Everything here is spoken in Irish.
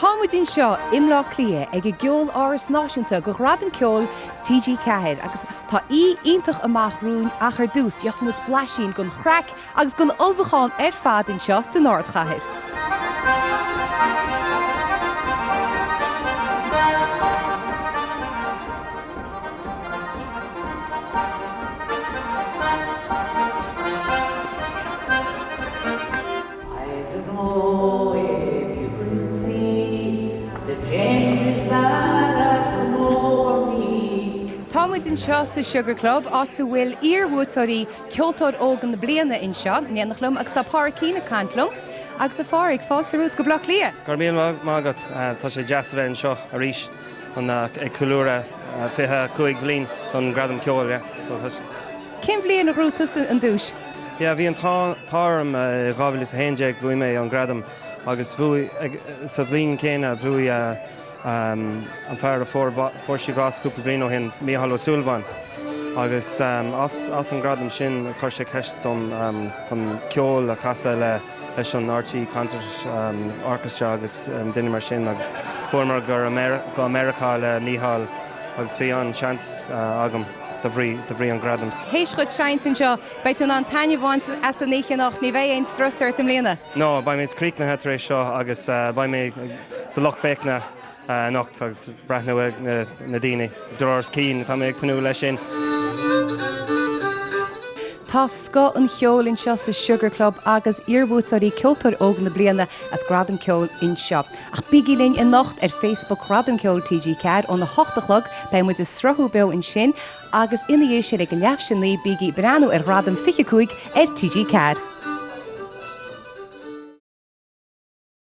Tá muid anseo i mBleá Cliath ag an gCeoláras Náisiúnta do Ghradam Ceoil TG4 agus tá oíche iontach amach romhainn ach ar dtús gheobhaidh muid blaisín den chraic agus den ullmhúchán ar fad anseo san ardchathair. I don't know if you can see the changes that have come over me. Tá muid anseo sa Sugar Club, áit a bhfuil iar-bhuaiteoirí Ceoltóir Óg na Bliana anseo in éineacht liom agus tá Páraic Keane ag caint liom. Agus a Pháraic, fáilte romhat go Bleá Cliath! Go raibh míle maith agat. Tá sé deas a bheith anseo arís ag ceiliúradh 25 bhliain don Gradam Ceoil, yeah. So tá sé. Cén bhliain a ghnóthaigh tusa an duais? Yeah, bhí an t-ádh orm i 2011 bhuaigh mé an gradam agus bhuaigh, sa bhliain céanna bhuaigh an fear a fuair, fuair sé bás cúpla bliain ó shin, Mícheál Ó Súilleabháin agus as an gradam sin chuir sé ceist dom chun ceol a chasadh le leis an RTÉ Concert Orchestra agus daoine mar sin agus chuamar go Meiriceá le Mícheál agus bhí an-seans agam de bhrí de bhrí an gradam. Théis dhuit seinnt anseo, beidh tú in ann taitneamh a bhaint as an oíche anocht, ní bheidh aon strus ort i mbliana? No, beidh mé críochnaithe tar éis seo agus beidh mé sa lucht féachana anocht agus breathnú ar na daoine. Dolores Keane, tá mé ag tnúth leis sin. Tá scoth an cheoil anseo sa Sugar Club agus iarbhuaiteoirí Ceoltóir Óg na Bliana as Gradam Ceoil anseo. Ach bígí linn anocht ar Facebook Ghradam Ceoil TG4 óna 8 a chlog, beidh muid ag sruthú beo ansin agus ina dhiaidh sin ag a leath théis 9 bígí ag breathnú ar Ghradam 25 ar TG4.